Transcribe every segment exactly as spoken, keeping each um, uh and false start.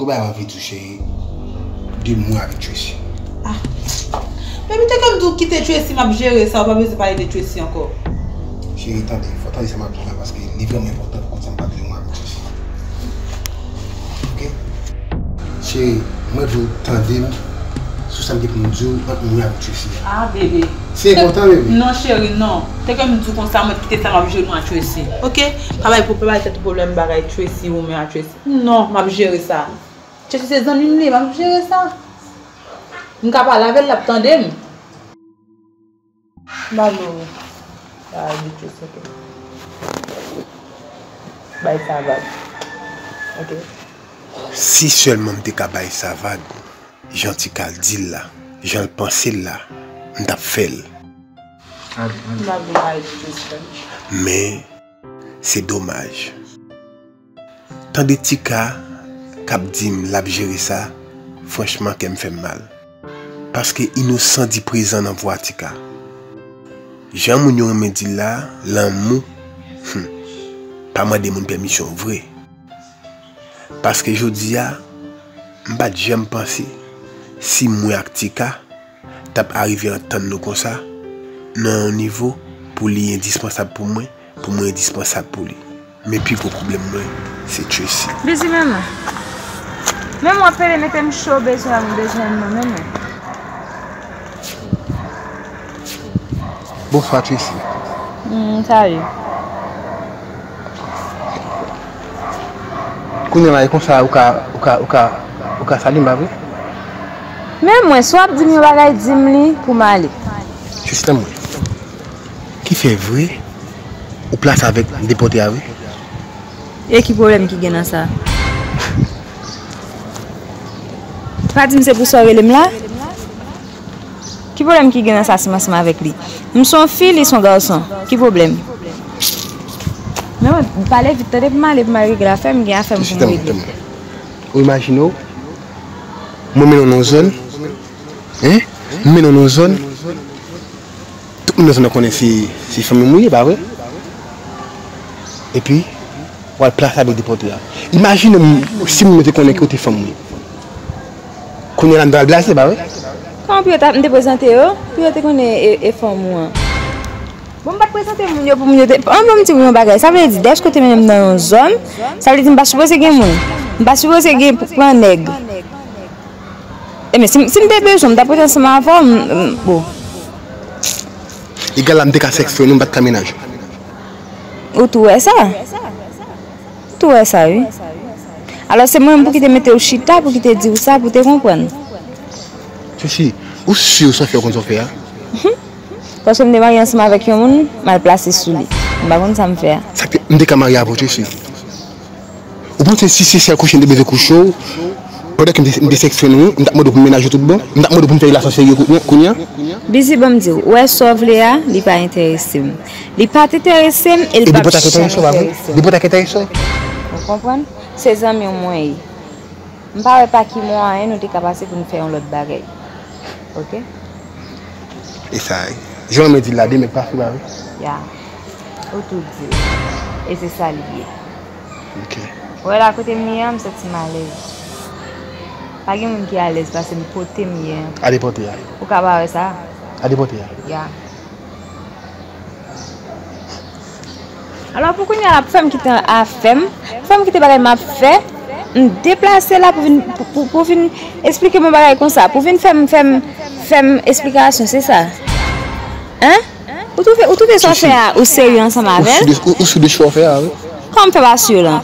Bay anvi di w, cheri, de mwen avèk Tracy. Ah. Baby, te ke m di w kite Tracy, m ap jere sa, ou pa bezwen pale de Tracy ankò. Cheri, tande, fò w tande sa m ap di w la, paske li vrèman enpòtan pou konn sa m pa de mwen avèk Tracy. Ok? Cheri, mwen vle w tande m sou sa m gen pou m di w ant mwen avèk Tracy a. Ah, baby. Se enpòtan, baby. Non, cheri, non. Te ke m di w konsa, mwen kite sa, m ap jere mwen ak Tracy. Ok? Pa bay, pa bay tèt ou pwoblèm bagay Tracy ou men ak Tracy. Non, m ap jere sa. Tracy se zanmi m li, m ap jere sa. M ka pale avè l, l ap tande m. M pa vle w abitye sote. Bay sa vag. Ok? Si sèlman m te ka bay sa vag, jan Tika di l la, jan l panse l la, m t ap fè l. M pa vle w abitye sote. Men, se domaj. Tande Tika k ap di m l ap jere sa, franchman, kè m fè m mal. Paske inosan di prezan nan vwa Tika. Jan moun yo renmen di l la, lanmou, hmm, pa mande moun pèmisyon vre. Paske jodi a, m pa t janm panse si mwen ak Tika t ap arive antann nou konsa, nan yon nivo pou li endispansab pou mwen, pou mwen endispansab pou li. Men pi gwo pwoblèm mwen, se Tracy. Bizi, men mwen. Men mwen, pele mete m cho, bezwen m, bezwen m, men mwen. Bonswa, Tracy. Hmm, salut. Kounye a la, e konsa ou ka, ou ka, ou ka, ou ka salye m, pa vre? Men mwen, si w ap di m yon bagay, di m li pou m ale. Tracy, tann mwen. Ki fè vre, ou plase avèk depòte a, vre? E ki pwoblèm ki gen nan sa? Pa di m se pou sa w rele m la? Ki pwoblèm ki gen nan sa si m ansanm avèk li? M se yon fi, li se yon gason. Ki pwoblèm? Men mwen, pale vit, tande, pou m ale, pou m al regle afè m, gen afè m pou m regle. Ou imajine w, mwen mennen w nan yon zòn, en? M mennen w nan yon zòn, tout moun nan zòn nan konnen se, se fanmi m ou ye, pa vre? Epi, w al plase avèk depòte a. Imajine m, si moun yo te konnen ke w te fanm mwen. Kounye a la, m ta al blaze, pa vre? Kòman pou yo ta, m te prezante yo, pou yo te konnen e, e fanm ou an? Bon, m pa t prezante moun yo pou moun yo te, an, bon, m di w yon bagay. Sa vle di, dèske w te mennen m nan yon zòn, sa vle di m pa sipoze gen moun. M pa sipoze gen, pran nèg. Ebyen, si, si m te bezwen, m t ap rete ansanm avè w, m, m, bon. Egal la, m te ka sèks fren ou, m pa t ka mennaj ou. Ou tou wè sa? Ou tou wè sa, wi. Alò, se mwen menm pou ki te mete w chita, pou ki te di w sa, pou te konprann. Tracy, ou si ou sa fè, ou konn sa w fè a? Paske m te marye ansanm avèk yon moun, m al plase sou li. M pa konn sa m fè a. Sa k te, m te ka marye avè w, Tracy. Ou panse si se sèl kouche m te bezwen kouche w, pandan ke m te, m te sèks fren ou, m t ap mande w pou m mennaj ou tout bon? M t ap mande w pou m fè relasyon serye kou-, kounye a? Bizi, ban m di w, ou wè sa w vle a, li pa enterese m. Li pa t enterese m e l p ap janm enterese m. Depòte a k enterese w, pa vre? Depòte a k enterese w. Ou konprann? Se zanmi w mwen ye. M pa wè pa ki mwayen nou te ka pase pou n fè yon lòt bagay. Ok? E sa, jan w renmen di l la, de mèt pa fou, pa vre? Ya. Ou tou di l. E se sa l ye. Ok. Ou wè la kote m ye a, m santi m alèz. Pa gen moun ki alèz pase m kote m ye a. A depòte a. Ou ka pa wè sa? A depòte a. Ya. Alò, pou kounye a, l ap fè m kite afè m, fè m kite bagay m ap fè, m deplase la pou vin, pou, pou, pou vin esplike m yon bagay konsa, pou vin fè m, fè m, fè m esplikasyon, se sa? Hein? Ou twouve, ou twouve sa w fè a, ou serye ansanm avè l? Ou sou de, ou, ou sou de chwa w fè a, wi. Kòman m fè pa sou la?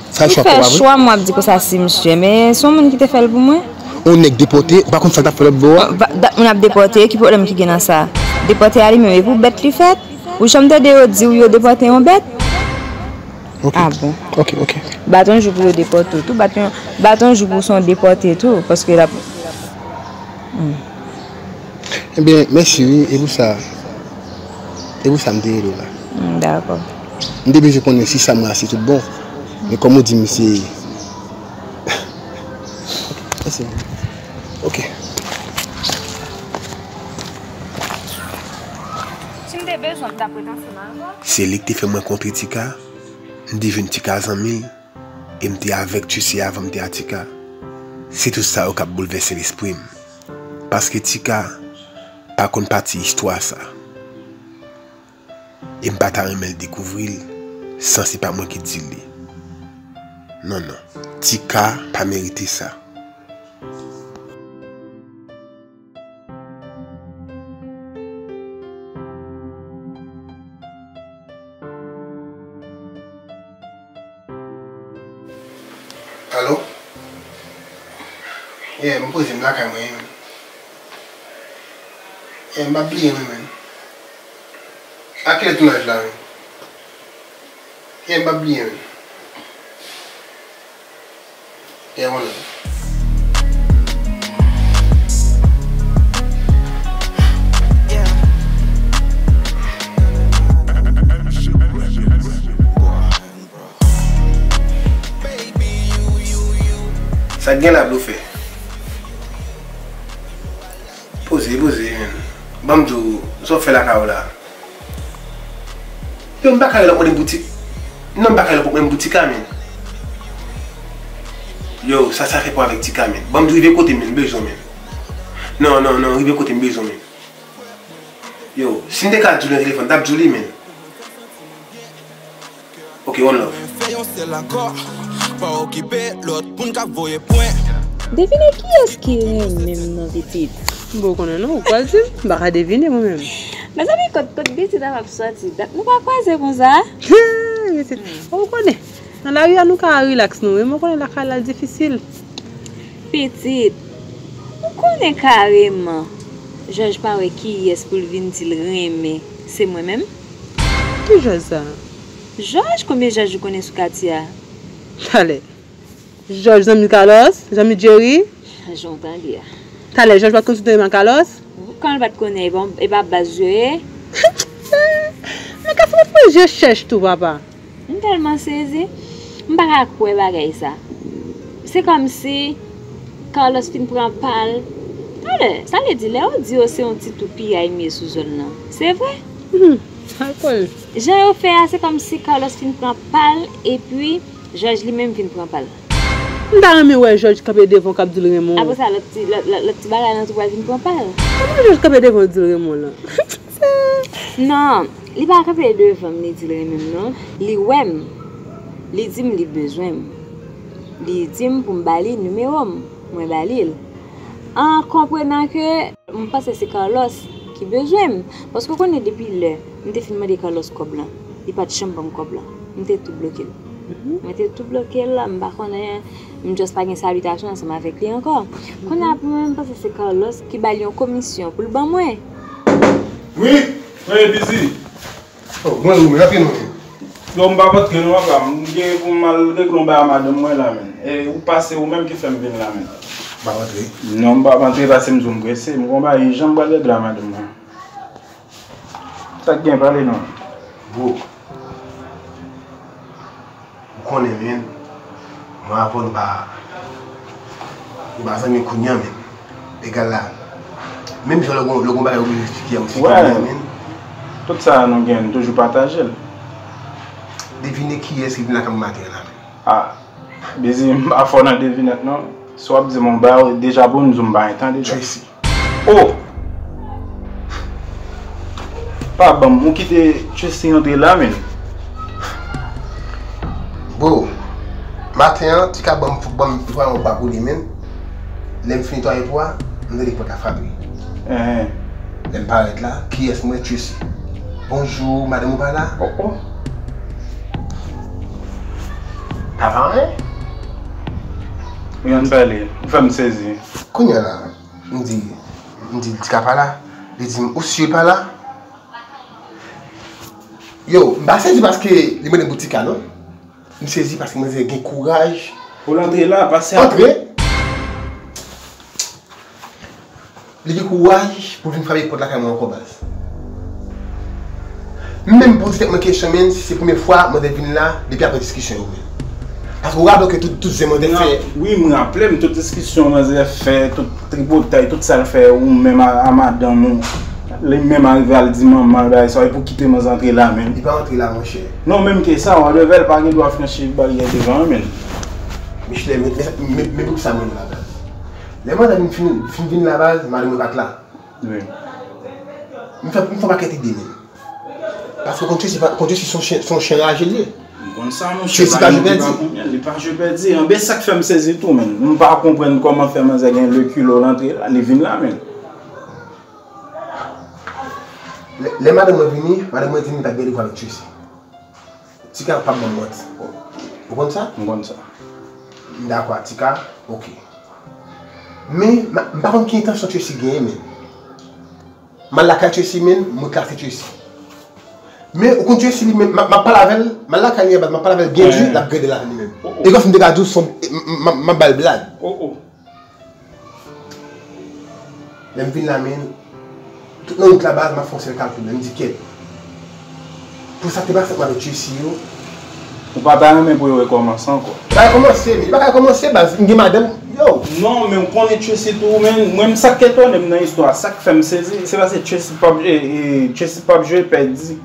Sa e chwa pa w, pa vre? M fè chwa m, w ap di konsa si misye, men se yon moun ki te fè l pou mwen. Yon nèg depòte, ou pa konn sa l t ap fè lòt bò a? Ba, dat moun ap depòte, ki pwoblèm ki gen nan sa? Depòte a li menm, e pou bèt li fèt? Ou janm tande yo di w yo depòte yon bèt? Ok. Ah bon. Ok, ok. Bat yon jou pou yo depòte w tou, bat yon, bat yon jou pou w se yon depòte tou, paske l ap, hmm. Ebyen, mèsi wi, e pou sa, e pou sa m te rele w la. Mm, dakò. M te bezwen konnen si sa m rase tout bon. Men kòm ou di m se, ok, mèsi. Ok. Si m te bezwen, m t ap ret ansanm avè w. Se li k te fè m rankontre Tika, m te jwenn Tika zanmi l. e m te avèk Tracy avan m te a Tika, se tout sa yo k ap boulvèse lespri m. Paske Tika pa konn pati istwa sa. E m pa ta renmen l dekouvri l san se pa mwen ki di l li. Non, non. Tika pa merite sa. Alo? Yeah, m poze m lakay mwen, yeah, man. Yeah, m p ap bliye, wi, man. A kilè tounaj la, man? Yeah, m p ap bliye, man. Yeah, one love. Sa k gen la, blofè? Poze, poze, man. Ban m di w, sa w fè lakay ou la? Yo, m pa ka rele w pou menm boutik. Non, m pa ka rele w pou menm boutik la, man. Yo, sa, sa fè pou avèk Tika, man. Ban m di w, rive kote m, man, m bezwen w, man. Non, non, non, rive kote m, m bezwen w, man. Yo, si m te ka di w nan telefòn, m t ap di w li, man. Ok, one love. Fè yon sèl akò, pa okipe lòt moun k ap voye pwen. Devine kiyès ki renmen m nan pitit. M poko konnen non, ou pral di m, m pa ka devine mwen menm. Mezanmi, kot, kot pitit ap ap sòti? Dat nou pa kwaze konsa. Pitit, ou konnen, nan lari a nou ka rilaks nou, men ou konnen lakay la difisil. Pitit, ou konnen kareman, Jòj pa wè kiyès pou l vin di l renmen, se mwen menm. Ki Jòj sa? Jòj, konbyen Jòj ou konnen sou katye a? Talè. Jòj zanmi Carlos, zanmi Jerry. Jan w tande a. Talè, Jòj pa t konn sou temen Carlos? Kòman l pa t konnen, e pa, e pa baz yo ye? Men Carlos pa t fè je chèch tou, papa. M tèlman sezi. M pa ka kwè bagay sa. Se kòmsi Carlos fin pran pa l. Talè, sa vle di lè yo di yo se yon ti toupiyay m ye sou zòn nan. Se vre? Hmm, alkòl. Jan yo fè a, se kòmsi Carlos fin pran pa l epi Jòj li menm vin pran pa l. M ta renmen wè Jòj kanpe devan w k ap di l renmen w. Apre sa, lòt ti, lòt, lòt, lòt ti bagay lan tou pral vin pran pa l. Kòman Jòj kanpe devan w di l renmen w lan? Non, li pa kanpe devan m, li di l renmen m, non. Li wè m. Li di m li bezwen m. Li di m pou m ba li nimewo m. Mwen ba li l. An konprenan ke m panse se Carlos ki bezwen m. Paske w konnen depi lè m te fin mande Carlos kòb lan, li pa t janm ban m kòb lan. M te tou bloke l. Mwen te tou bloke l, m pa konnen, m just pa gen salitasyon ansanm avèk li ankò. Kounye a pou mwen, m panse se Carlos ki ba l yon komisyon pou l ban mwen. Wi, mwen bizi. Oh, mwen ou men, antre non, men. Yo, m p ap antre non, papa. M gen pou m al regle yon bagay a madanm mwen la, men. E ou pase ou menm ki fè m vin la, men. M p ap antre. Non, m p ap antre, pase m di w m prese. M gen yon bagay ijan m pral regle a madanm mwen. Sa k gen, pale non. Bro, ou konnen, men, mwen avè w nou pa, nou pa zanmi kounye a, men. Egal la, menm jan lè w gon, lè w gon bagay ou bezwen eksplike a, ou eksplike kounye a, men. Tout sa nou gen, nou toujou pataje l. Devine kiyès ki vin lakay mwen maten an la, men. Ah, Bizi, m pa fò nan devinèt non. Si w ap di m yon bagay, deja pou m di w m pa gen tan deja. Tracy. Oh! Pa ban m, ou kite Tracy antre la, men. Bro, maten an, Tika ban m, ban m netwaye yon pa pou li, men. Lè m fin netwaye pou a, m tande pòt la frape. Enhen. Lè m parèt la, kiyès m wè? Tracy. Bonjou, madanm ou pa la? Oh, oh. Pa pa anyen? Wi, ann pale. Ou fè m sezi. Kounye a la, m di, m di, Tika pa la? Li di m, ou si pa la? Yo, m pa sezi paske li mande m pou Tika, non. M sezi paske manzè gen kouraj. Pou l antre la, pase a. Antre. Li gen kouraj pou l vin frape pòt lakay mwen ankò, baz. M menm poze tèt mwen kesyon, men, si se premye fwa manzè vin la, depi apre diskisyon yo, men. Paske w raple ke tout, tout zen manzè fè. Wi, m raple m, tout diskisyon manzè fè, tout tripotay, tout sa l fè, ou menm a, a madanm ou. Li menm arive al di manman l bagay sa, e pou kite manzè antre la, men. Li pa antre la, monchè. Non, menm ke sa, w anleve l, pa gen dwa franchi baryè devan an, men. Michelet, men, men, men, men pou ki sa mwen la baz? Lè manzè vin, fin, fin vin la baz, madanm mwen pa t la. Wi. M fè, m fè yon pakèt ide menm. Paske konn Tracy pa, konn Tracy se yon chen, se yon chen raje l ye. M konn sa, monchè, Tracy pa jwe pèdi. Li pa jwe pèdi. Anben, sa k fè m sezi tou, menn. M pa konprann kòman fè manzè gen le kilo l antre la, li vin la, menn. Lè, lè madanm mwen vini, madanm mwen di m li pa t gen randevou avèk Tracy. Tika p ap ban m manti. Ou konn sa? M konn sa. M dakò ak Tika, oke. Men, m pa konn ki entansyon Tracy genyen, men. M al lakay Tracy, men, m reklase Tracy. Men, ou konn Tracy, li menm, m ap, m ap pale avè l, m al lakay li anba, m ap pale avè l byen di, l ap grede l avè li menm. E kòmsi m te ka di w, se yon, m, m, m, m ap ba l blag. Lè m vin la, men, tout nan wout la, baz, m ap fè yon sèl kalkil, men m di, kèt. Pou sa k te pase ak madanm Tracy yo. Ou pa ta renmen pou yo rekòmanse ankò? Li pa rekòmanse, men li pa ka rekòmanse, baz, m gen madanm, yo. Non, men ou konnen Tracy tou, men mwen, sa k etone m nan istwa, sa k fè m sezi, se paske Tracy p ap, e, e, Tracy p ap jwe pèdi.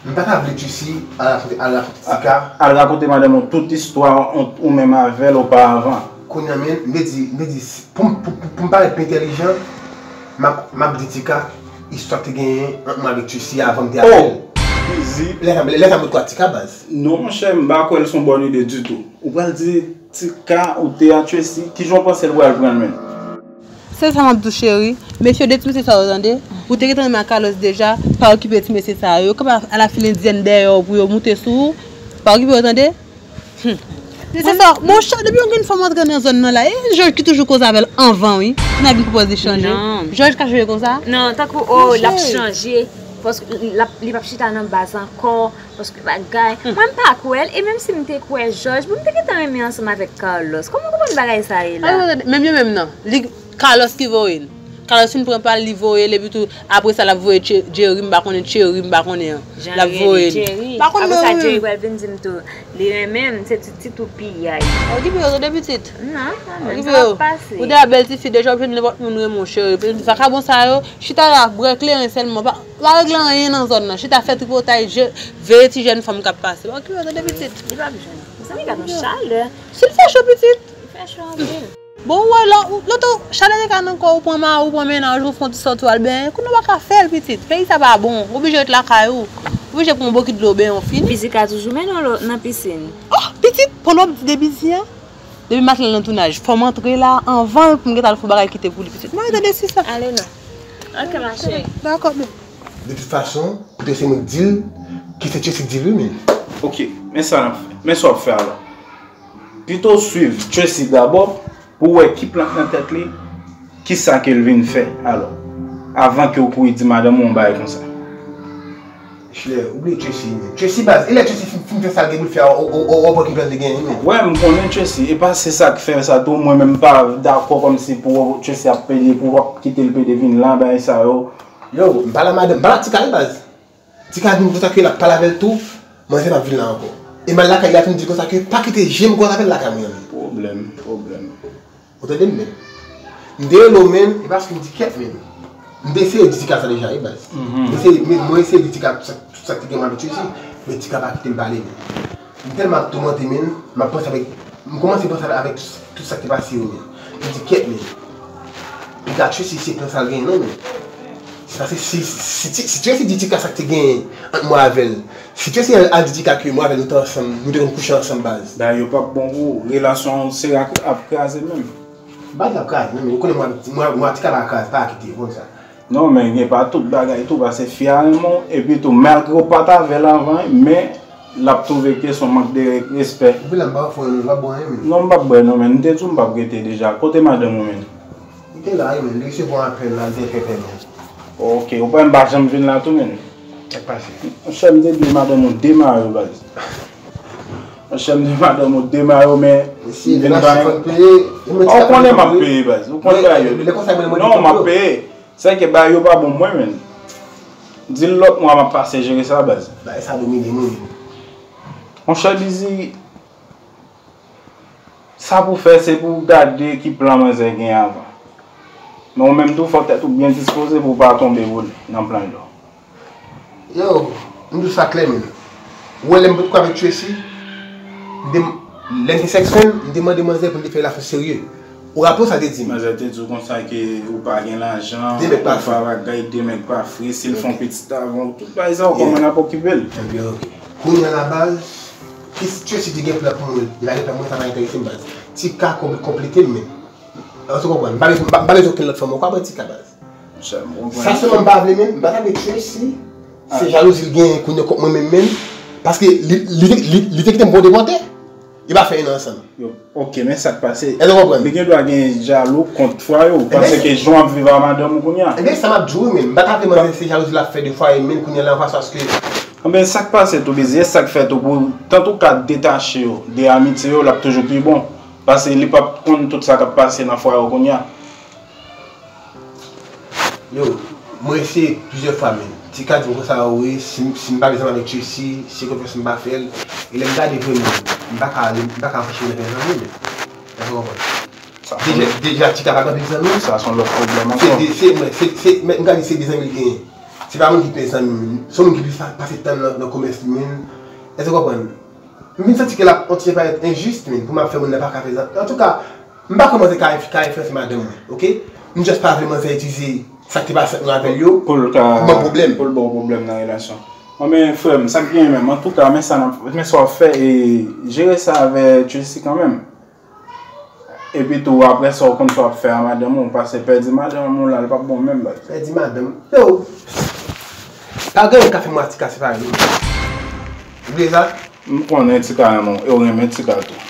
M pa ta vle Tracy al rakonte, al rakonte Tika. Al rakonte madanm ou tout istwa ou, ou menm avè l oparavan. Kounye a, men, m te di, m te di, pou m, pou, pou, pou m parèt pi entèlijan, m ap, m ap di Tika istwa k te genyen ant mwen avèk Tracy avan m te avè l. Oh! Easy. Lè sa, lè sa m ret kwè ak Tika, baz. Non, monchè, m pa kwè l se yon bòn ide ditou. Ou pral di Tika ou te a Tracy, kijan w panse l pral pran l menm? Se sa m ap di w, cheri. Mefye w de ti mesye sa yo, tande. Ou te gentan renmen ak Carlos deja, pa okipe ti mesye sa yo. Yo kapab al afile endyèn dèyè w pou yo moute sou ou. Pa okipe yo, tande. Hmm. Se sa, monchè, depi yon grenn fanm antre nan zòn nan la, e Jòj ki toujou koze avè l anvan, wi. Kounye a vin pwopoze li chanje. Non. Jòj ka chanje konsa? Non, tankou, oh, l ap chanje. Paske l ap, li p ap chita nan baz ankò. Paske bagay, mwen m pa kwè l, e menm si m te kwè Jòj, bon, m te gentan renmen ansanm avèk Carlos. Kòman w konprann bagay sa ye la? Menm yo menm nan, li, Carlos ki voye l. Carlos fin pran pa l, li voye l, epi tou, apre sa, l ap voye Che-, Jerry, m pa konnen Cherry, m pa konnen an. L ap voye l. Jerry. Pa konn non. Apre sa, Jerry pral vin di m tou, li renmen m, se ti, ti tou piyay. Okipe yo, tande pitit. Non, non, men sa ap pase. Ou deja bèl tifi, deja w ap jwenn nenpòt moun renmen w, cheri. Vakabon sa yo, chita la, bwè kleren sèlman. Pa, pa regle anyen nan zòn nan. Chita fè tripotay, je, veye ti jèn fanm k ap pase. Pa okipe yo, tande pitit. Li p ap jwenn. Mezanmi, gad yon chalè. Si l fè cho, pitit. Li fè cho anpil. Bon, ou wè, lè, lè w chalè te ka nan kò w, ou pran mari, ou pran mennaj, ou fè yon ti sòti, w al benyen. Kounye a w pa ka fè l, pitit. Peyi sa pa bon. Ou oblije ret lakay ou. Ou oblije pran yon bokit dlo, benyen w fini. Bizi ka toujou mennen w nan pisin. Oh, pitit, pandan w ap di de Bizi a, depi maten l nan tounaj, fò m antre la anvan l pou m gentan al fè yon bagay kite pou li, pitit. Mwen rete desi sa. Ale non. Ok, ma chérie. Dakò, men. De tout fason, poutèt se mwen k di l, ki se Tracy k di l wi, men. Ok, men sa n ap fè. Men sa w ap fè alò. Pito w swiv Tracy dabò pou w wè ki plan k nan tèt li, ki sa ke l vin fè alò, avan ke w kouri di madanm ou yon bagay konsa. Michelet, oubli Tracy, men. Tracy baz, e lè Tracy fin, fin fè sa l gen pou l fè a, w, w, w, w wè ki plan li genyen, men. Wè, m konnen Tracy, e pa se sa k fè sa tou, mwen menm m pa dakò kòmsi pou Tracy ap pede, pou w ap kite l pede vin la, bagay sa yo. Yo, m pale a madanm, m pale a Tika wi baz. Tika vin konsa ke l ap pale avè l tou, manzè p ap vin la ankò. E m al lakay li, l ap vin di konsa ke pa kite je m koz avè l lakay mwen an. Pwoblèm, pwoblèm. Ou tande m, men? M te rele w, men, e paske m di kèt, men. M te eseye di Tika sa deja, wi, baz. M eseye, men, mwen eseye di Tika tout sa, tout sa ki gen mwen abitye di, men Tika pa kite m pale, men. M tèlman ap toumante, men, m ap panse avèk, m kòmanse panse avèk tout, tout sa ki te pase yo, men. M di, kèt, men. Piga Tracy se plan sa l genyen, non, men. Se paske si, si, si, si Tracy di Tika sa k te genyen ant mwen avè l, si Tracy al, al di Tika ke mwen avè l nou te ansanm, nou te konn kouche ansanm, baz. Bagay yo p ap bon pou ou. Relasyon an se ap, ap kraze menm. M pa di l ap kraze, non, men ou konnen mwen, mwen, mwen ak Tika pa kraze, pa kite, ou konn sa. Non, men gen pa tout bagay tou, paske fi a renmen w, epi tou, malgre w pa t avè l anvan, men l ap twouve ke se yon mank de re-, respè. Epi la, m pa fè w, non, m pa bwè anyen, men. Non, m p ap bwè, non, men m te di w m p ap rete deja. Kote madanm ou, men? Li te la, wi, men, li resevwa apèl la, li te fè pèmen. Ok, ou kwè m pa janm vin la tou, men? Sa k pase? Monchè, m te di madanm ou demare, baz. Monchè, m di madanm ou demare, men m vin pa. Ou konnen m ap peye, baz. Ou konn bagay yo. Non, m ap peye. Sèke bagay yo pa bon mwen, menn. Di l lòt mwa m ap pase jere sa, baz. Bagay sa domine moun. Monchè Bizi, sa pou fè, se pou w gade ki plan manzè gen avan. Men ou menm tou, fò tèt ou byen dispoze pou w pa tonbe vole nan plan yo. Yo, m di w sa klè, menn. Ou wè lè m potko avèk Tracy, m te, Lè n te sèks fèm, m te mande manzè pou n te fè relasyon serye. Ou raple w sa te di m? Manzè te di w konsa ke ou pa gen lajan, ou pa bagay, de nèg pa fre, si l fè yon pitit avan w, tout bagay sa yo, kòman n ap okipe l? Ebyen, oke. Kounye a la baz, ki Tracy te gen plan pou mwen, li pa gen plan pou mwen, sa pa enterese m baz. Tika konplike m menm. Èske w konprann? M pa bezwen, m pa, m pa bezwen okenn lòt fanm ankò, apre Tika baz. Sa sèlman m pa vle menm, m pa ta vle Tracy. Se jalouzi l genyen kounye a kont mwen menm menm. Paske li, li, li, li te kite m pou yon depòte. Li pa fè en an ansanm. Yo, ok, men sa k pase. Èske w konprann? Li gen dwa gen jalou kont fwaye w, paske jan w ap viv a madanm ou kounye a. Ebyen, sa m ap di w menm. M pa ta vle manzè se jalouzi l ap fè de fwaye menm kounye a la, paske. Ebyen, sa k pase tou, Bizi, e sa k fè tou pou, antouka, detache yo de amitye yo, l ap toujou pi bon. Paske li p ap konn tout sa k ap pase nan fwaye w kounye a. Yo, mwen eseye plizyè fwa menm. Tika di m konsa, wi, si m, si m pa vle zanmi avèk Tracy, se konfyans m pa fè l. E lè m gade vre menm, m pa ka, m pa ka anpeche l nan fè zanmi menm. Èske w konprann? Deja, deja Tika pa gen anpil zanmi. Sa se yon lòt pwoblèm ankò. Se de, se, mwen, se, se, men m ka di se de zanmi l genyen. Se pa moun ki pi zanmi m. Se yon moun ki plis pase tan nan, nan komès li menm. Èske w konprann? M vin santi ke l ap yon ti jan parèt enjis, men, pou m ap fè moun nan pa ka fè zanmi. Antouka, m pa kòmanse ka, ka enfliyanse madanm mwen, oke? M just pa vle manzè itilize sa k te pase ant nou avè l yo pou ban m pwoblèm. Pou l ba w pwoblèm nan relasyon. Bon, men, frè m, sa k genyen menm? Antouka, men sa n ap, men sa w ap fè, e jere sa avè Tracy kanmenm. Epi tou, apre sa, w konn sa w ap fè a madanm ou, paske pèdi madanm ou la, li p ap bon menm, baz. Pèdi madanm? Yo! Pa gen anyen k ka fè mwen ak Tika separe nou. Ou bliye sa? M konnen Tika renmen w, e w renmen Tika tou.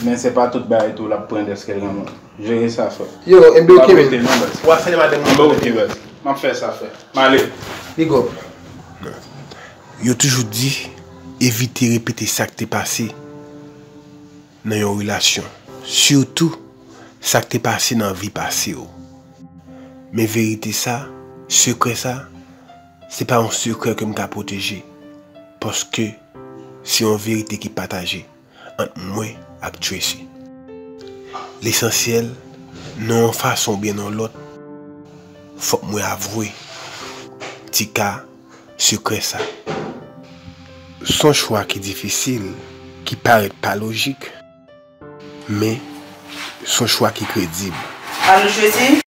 Men se pa tout bagay tou l ap pran dèske l renmen w. Jere sa, frè. Yo, enben oke, men. W a salye madanm ou. Enben oke, baz. M ap fè sa, frè. M ale. Big up. Yo toujou di, evite repete sa k te pase nan yon relasyon, sitou sa k te pase nan vi pase w. Men verite sa, sekrè sa, se pa yon sekrè ke m ka pwoteje, paske se yon verite ki pataje ant mwen ak Tracy. Lesansyèl, nan yon fason oubyen nan yon lòt, fòk mwen avwe Tika sekrè sa. S on chwa ki difisil, ki parèt pa lojik, men s on chwa ki kredib. Alo Tracy?